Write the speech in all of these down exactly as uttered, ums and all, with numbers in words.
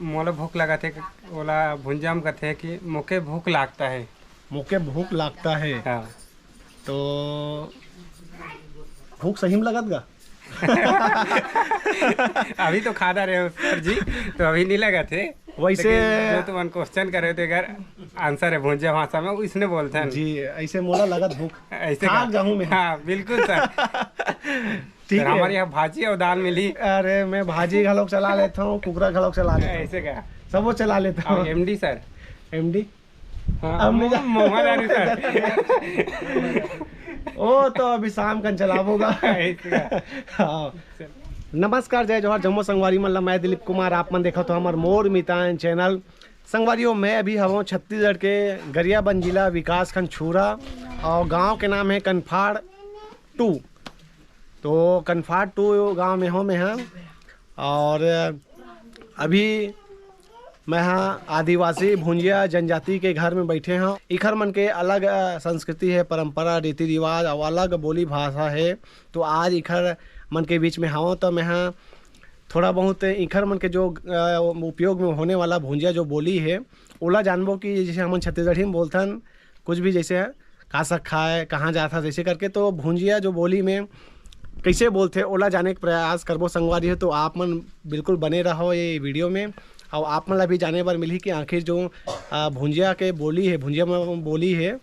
मोला भूख लगत हे, ओला भुंजा म कथे कि मोके भूख लागता है। मोके भूख लागता है। हाँ। तो भूख सही में लगत गा? अभी तो खादा रहे हो सर जी, तो अभी नहीं लगत है। वैसे लेकिन जो तुमन क्वेश्चन करे हो, तो अगर आंसर है भुंजा भाषा में, इसने बोलते हैं। जी, ऐसे मोला लगत भूख। ऐसे थाक का? जाहूँ मैं। हाँ, बिल्कुल सर। ठीक सर, है। हमारे यहाँ भाजी और दाल मिली। अरे, मैं भाजी घलोक चला लेता हूँ, कुकरा घलोक चला लेता हूँ। ऐसे का? सब वो चला लेता हूँ। MD sir. एमडी? हाँ, अब नहीं जा- मोहम्मद अली सर। ओ, तो अभी शाम कन चलाबो गा। ऐसे का? हाँ। नमस्कार, जय जोहार, जम्मो संगवारी मन ला। मैं दिलीप कुमार, आप मन देखत हो हमर मोर मितान चैनल। संगवारियों, मैं अभी हवं छत्तीसगढ़ के गरियाबंद जिला, विकासखंड छुरा, और गांव के नाम है कनफाड़ टू। तो कनफाड़ टू गांव में हवं मैं, हाँ। और अभी मैं हा आदिवासी भुंजिया जनजाति के घर में बैठे हव। इखर मन के अलग, अ, संस्कृति है, परंपरा, रीति रिवाज और अलग बोली भाषा है। तो आज इखर मन के बीच में हव, तो मैं हा थोड़ा बहुत इखर मन के जो, अ, उपयोग में होने वाला भुंजिया जो बोली है, ओला जानबो कि जैसे हमन छत्तीसगढ़ी में बोलथन, कुछ भी जैसे है, का सखा है, कहाँ जात हस, ऐसे करके। तो भुंजिया जो बोली में कैसे बोलथे, ओला जाने के प्रयास करबो संगवारी हो। तो आप मन बिल्कुल बने रहो ये वीडियो में, और आप मन ला भी जाने बर मिलही कि आखिर जो, आ, भुंजिया के बोली है, भुंजिया में बोली है,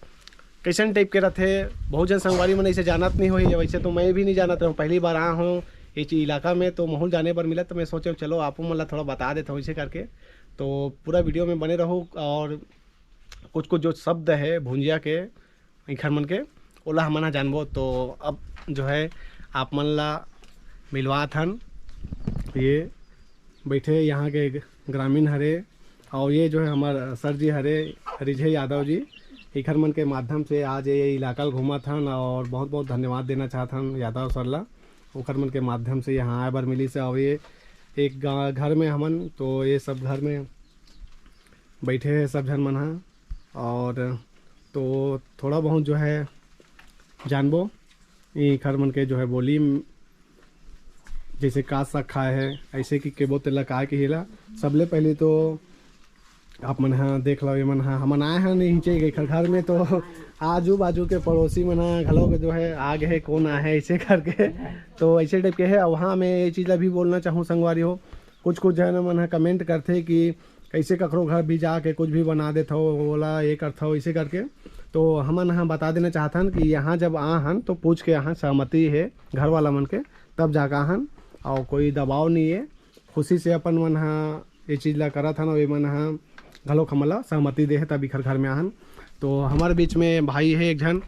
कैसन टाइप के रथे। बहुत जन संगवारी मन इसे जानत नहीं होही, वैसे तो मैं भी नहीं जानत रहूँ, पहली बार आया हूँ ये चीज इलाका में, तो महूल जाने बर मिला, तो मैं सोचे चलो आप मन ला थोड़ा बता देता हूँ इसे करके। तो पूरा वीडियो में बने रहो, और कुछ कुछ जो शब्द है भुंजिया के, इखर मन के, ओला हमन ह जानबो। तो अब जो है आप मन ला मिलवात हन, ये बैठे यहाँ के ग्रामीण हरे, और ये जो है हमार सर जी हरे, रिझे यादव जी, इखर मन के माध्यम से आज ये इलाका ल घूमत हन, और बहुत बहुत धन्यवाद देना चाहत हन यादव सर ला, ओखर मन के माध्यम से यहाँ आए बर मिलिस। और ये एक गा-, घर में हमन, तो ये सब घर में बैठे हैं सब झन मन ह। और तो थोड़ा बहुत जो है जानबो इखर मन के जो है बोली, जैसे का सखा है, ऐसे कि केबो तेला का के हेला। सबले पहले तो आप मन ह देख लो, ये मन ह, हमन आए हैं नीचे के घर में, तो आजू बाजू के पड़ोसी मन ह घलो के जो है आ गए, कौन आए है ऐसे करके। तो ऐसे टाइप के है। वहाँ मैं ये चीज़ ला भी बोलना चाहूँ संगवारी हो, कुछ कुछ झन मन ह कमेंट करथे कि कैसे ककरो घर भी जाके कुछ भी बना देथव, ओला ये करथव, ऐसे करके। तो हमन ह बता देना चाहथन कि यहाँ जब आ हन तो पूछ के यहाँ सहमति है घर वाला मन के, तब जाके आहन, और कोई दबाव नहीं है। खुशी से अपन मन ह ये चीज़ ला करत हन, और ये मन ह घलोक हमन ला सहमति दे हे, तब इखर घर में आहन। तो हमारे बीच में भाई है एक झन,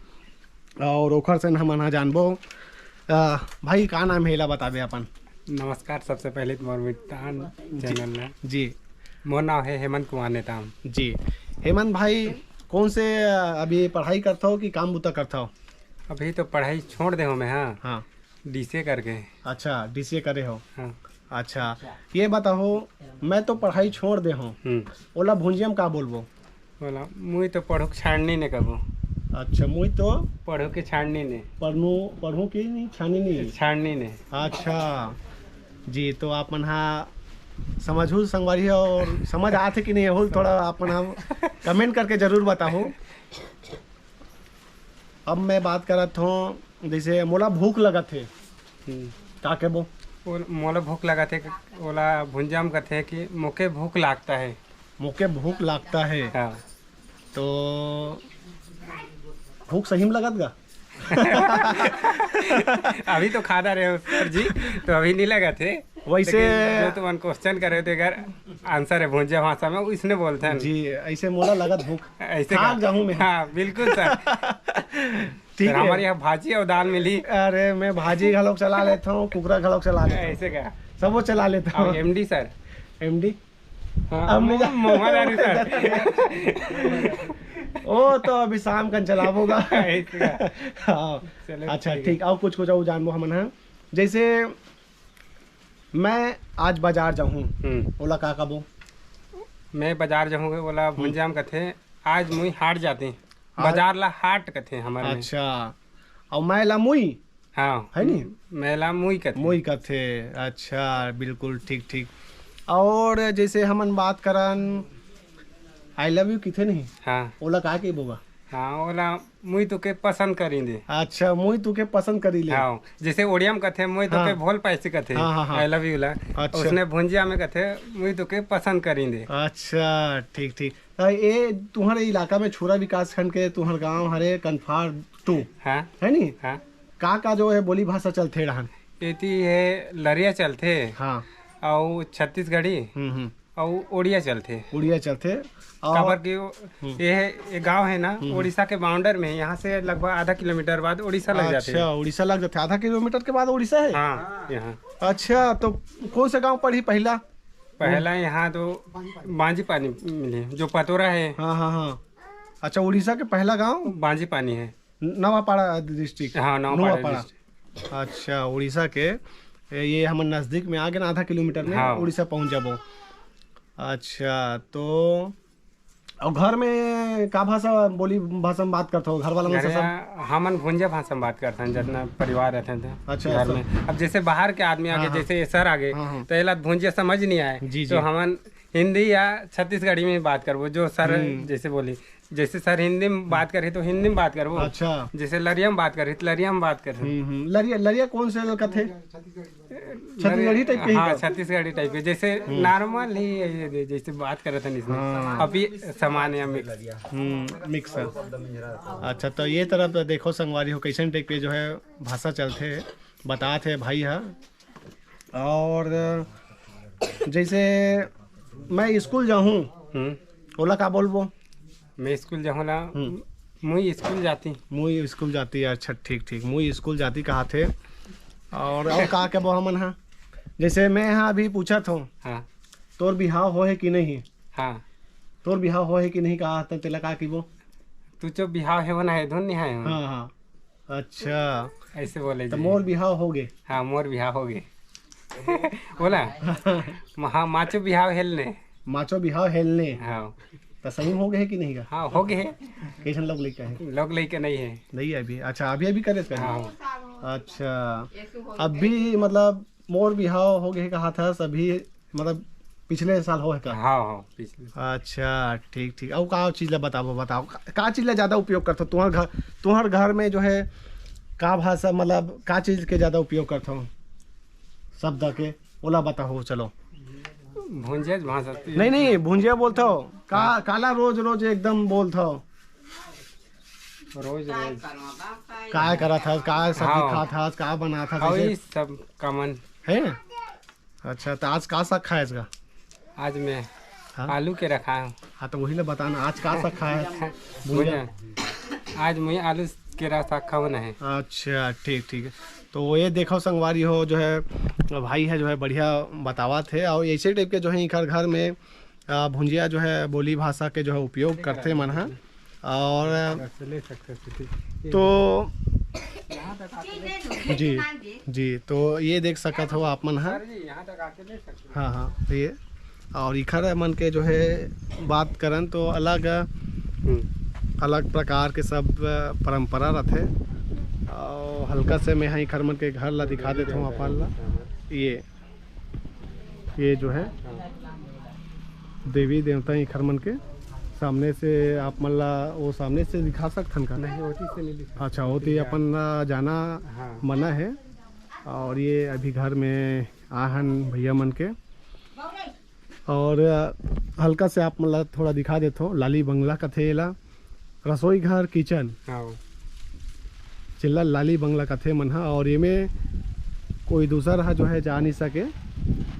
और ओखर से हमन ह जानबो। अ, भाई, का नाम है, एला बताबे अपन? नमस्कार, सबसे पहले तो मोर मितान जी। चैनल में। जी। मोर नाम है हेमंत कुमार नेताम। जी। हेमंत भाई, कौन से, अ, अभी पढ़ाई करथव कि काम बुता करथव? अभी तो पढ़ाई छोड़ दे हो मैं, हाँ। हाँ। डीसीए करके। अच्छा, डीसीए करे हो। हाँ। अच्छा, ये बताओ, मैं तो पढ़ाई छोड़ दे हूँ, हम्म। ओला भुंजिया में का बोलबो? बोला, मुई तो पढ़ू के छाड़नी ने कबो। अच्छा, मुई तो पढ़ू के छाड़नी ने। पढ़नू, पढ़ू की नहीं, छानी नहीं। छाड़नी ने। अच्छा जी, तो आप मन हा समझू संगवारी हो, और समझ आथे कि नहीं, एहू ल थोड़ा आप मन हा कमेंट करके जरूर बताओ। अब मैं बात करत हूँ, जैसे मोला भूख लगत हे, हम्म। का कहबो? वो मोला भूख लगत हे, ओला भुंजा में कथे कि मोके भूख लागता है। मोके भूख लागता है। हाँ। तो भूख सही में लगत गा? अभी तो खादा रहे हो सर जी, तो अभी नहीं लगत हे। वैसे लेकिन जो तुमन क्वेश्चन करे हो, तो अगर आंसर है भुंजा भाषा में, इसने बोलते हैं। जी, ऐसे मोला लगत भूख। ऐसे थाक का? जाहूँ मैं। हाँ, बिल्कुल सर। ठीक सर, है। हमारे यहाँ भाजी और दाल मिली। अरे, मैं भाजी घलोक चला लेता हूँ, कुकरा घलोक चला लेता हूँ। ऐसे का? सब वो चला लेता हूँ। MD sir. एमडी? हाँ, अब नहीं जा- मोहम्मद अली सर। ओ, तो अभी शाम कन चलाबो गा। ऐसे का? हाँ। चलो, अच्छा, ठीक है। ठीक। और कुछ, कुछ और जानबो हमन, हाँ? जैसे मैं आज बाजार जाहूँ, हम्म। ओला का कबो? मैं बाजार जाहूँ, ओला हम्म। भुंजा में कथे, आज मुई हाट जाते। आज बाजार ला हाट कथे हमर में। अच्छा, और मैं ला मुई? हाँ। है नी? मैं ला मुई कथे। मुई कथे, अच्छा, बिल्कुल ठीक, ठीक। और जैसे हमन बात करन, "I love you" किथे नहीं, हाँ। ओला का कहिबो गा? हाँ, ओला "मुई तुके पसंद करिंदे।" अच्छा, "मुई तुके पसंद करिले।" हाँ, जैसे ओड़िया में कथे, "मुई तुके हाँ। भोल पाइसी" कथे, हाँ, हाँ, हाँ। "I love you" ला। अच्छा। उसने भुंजिया में कथे, "मुई तुके पसंद करिंदे।" अच्छा, ठीक, ठीक। त ये तुम्हारे इलाका में छुरा विकास खंड के तुम्हार गांव हरे कनफार टू, हाँ। है नी? हाँ। का का जो है बोली भाषा चलथे रहन? एती है लरिया चलथे। हाँ। अउ छत्तीसगढ़ी। हम्म, हम्म। अउ ओड़िया चलथे। ओड़िया चलथे। अउ काबर कि वो, हम्म। ये है, ये गांव है ना, हम्म। उड़ीसा के बॉर्डर में, यहाँ से लगभग आधा किलोमीटर बाद उड़ीसा लग जाथे। अच्छा, उड़ीसा लग जाथे, आधा किलोमीटर के बाद उड़ीसा है? हाँ, यहाँ। अच्छा, तो कौन सा गांव पड़ही पहला? पहला यहाँ तो बांजी पानी मिले, जो पतोरा है। हाँ, हाँ, हाँ। अच्छा, उड़ीसा के पहला गांव? बांजी पानी है। नवापाड़ा डिस्ट्रिक्ट? हाँ, नवापाड़ा नवापाड़ा। डिस्ट्रिक्ट। अच्छा, उड़ीसा के, ये हमर नजदीक में आ गए ना, आधा किलोमीटर में हाँ। उड़ीसा पहुंच जाबो। अच्छा, तो और घर में का भाषा बोली, भाषा में बात करत हो घर वाला मन से घर सब? यहाँ हमन भुंजिया भाषा में बात करथन, जितना परिवार रहथन तो अच्छा, घर सब। में। अब जैसे बाहर के आदमी आगे, हाँ, हाँ। जैसे ये सर आगे, हाँ, हाँ। तो एला भुंजिया समझ नहीं आए, जी, तो जी। हमन हिंदी या छत्तीसगढ़ी में बात करबो, जो सर हम्म। जैसे बोली, जैसे सर हिंदी में बात करही तो हिंदी में बात करबो। अच्छा। जैसे लरिया में बात करही तो लरिया में बात करही। हम्म, हम्म। लरिया, लरिया कौन से कथे? छत्तीसगढ़ी टाइप के ही हाँ, का? छत्तीसगढ़ी टाइप के, जैसे हम्म। नॉर्मल ही है, ये दे-, जैसे बात करत हन इसमें। हाँ। अभी सामान्य मिक्स। हम्म, मिक्स है। अच्छा, तो ये तरफ देखो संगवारी हो, कैसन टाइप के जो है भाषा चलथे, बतात है भाई है। और जैसे मैं स्कूल जाहूँ, हम्म। ओला का बोलबो? मैं स्कूल जाहूँ ला, हम्म। मुई स्कूल जाती। मुई स्कूल जाती, अच्छा, ठीक, ठीक, मुई स्कूल जाती कहाथे। और, और का कबो हमन हा? जैसे मैं यहाँ अभी पूछत हूँ, हाँ। तोर बिहाव हो है कि नहीं? हाँ। तोर बिहाव हो है कि नहीं कहा था, तेला का किबो? तू जो बिहाव है वो ना है, धुन नहीं है। हाँ, हाँ। अच्छा। ऐसे बोले तो जी। मोर बिहाव हो गे। हाँ, मोर बिहाव हो गे। बोला? म-, हाँ, माचो बिहाव हेलने। माचो बिहाव हेलने। हाँ। तो सही में हो गए है कि नहीं का? हाँ, हो गए है। कैसन लोग लइका है? लोग लइका नहीं है। नहीं है अभी। अच्छा, अभी, अभी करे इसका? हाँ। अच्छा। अभी मतलब मोर बिहाव हो गए कहा था सभी, मतलब पिछले साल हो है का? हाँ, हाँ, पिछले। अच्छा, ठीक, ठीक। अउ का चीज ला बताबो, बताओ, का, का चीज ला ज्यादा उपयोग करथो? तुम्हार घर, तुम्हार घर में जो है का भाषा, मतलब का चीज के ज्यादा उपयोग करथो शब्द के, ओला बताओ, चलो। भुंजिया भाषा। नहीं, नहीं, भुंजिया बोलथो का? हाँ। काला रोज, रोज एकदम बोलथो। रोज, रोज। का करत हस, का सब्जी हाँ। खात हस, का बनात हस, हाँ, ऐसे? वही सब कॉमन। है? अच्छा, तो आज का साग खाए इसका? आज मैं हाँ? आलू के रखा हूँ। हाँ, तो वही ले बताना, आज का साग खाए? भुंजा। भुंजा। आज मैं आलू के रा-, साग खावन है। अच्छा, ठीक, ठीक है। तो वो ये देखो संगवारी हो, जो है भाई है, जो है बढ़िया बतावत है, और ऐसे टाइप के जो है इखर घर में, आ, भुंजिया जो है बोली भाषा के जो है उपयोग करथे मन ह। और ले सकते हो, ठीक। तो जी, जी, तो ये देख सकत हो आप मन ह। सर जी, यहाँ तक आके ले सकते हो। हाँ, हाँ, तो ये और इखर मन के जो है बात करन तो अलग, हम्म। अलग प्रकार के सब परंपरा रथे। और हल्का से मैं इखर मन के घर ला दिखा देता हूँ अपन ला। ये, ये जो है देवी देवता इखर मन के सामने से आप मन ला वो सामने से दिखा सकथन का? नहीं, ओती से नहीं दिखा। अच्छा, ओती अपन ला जाना हाँ। मना है। और ये अभी घर में आहन भैया मन के, और हल्का से आप मन ला थोड़ा दिखा देथो, लाली बंगला कथे एला, रसोई घर, किचन, हाँ। जेला लाली बंगला कथे मन ह, और एमे कोई दूसर ह जो है जा नहीं सके,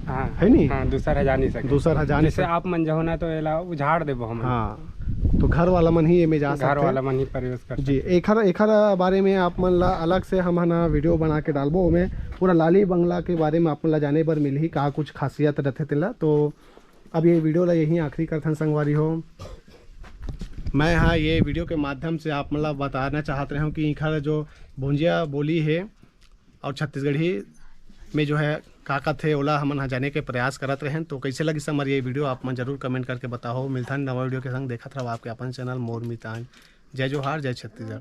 हाँ, है नी? हाँ, दूसर ह जा नहीं सके। दूसर ह जा नहीं जैसे सके। आप मन जाहो ना तो एला उजाड़ देबो हमन। हाँ, तो घर वाला मन ही एमे जा घर सकथे। वाला मन ही प्रवेश कर जी, सकथे। एखर, एखर बारे में आप मन ला अलग से हम ह ना वीडियो बना के डालबो, ओमे पूरा लाली बंगला के बारे में आप मन ला जाने बर मिलही, का कुछ खासियत रथे तेला। तो अब ये वीडियो ला यहीं आखिरी करथन संगवारी हो। मैं हा ये वीडियो के माध्यम से आप मन ला बताना चाहत रहे हूँ कि इखर जो भुंजिया बोली है और छत्तीसगढ़ी में जो है का कथे ओला हमन ह जाने के प्रयास करत रहेन। तो कैसे लगिस हमर ये वीडियो आप मन जरूर कमेंट करके बताओ। मिलथन नवा वीडियो के संग, देखत रहो आपके अपन चैनल मोर मितान। जय जोहार, जय छत्तीसगढ़।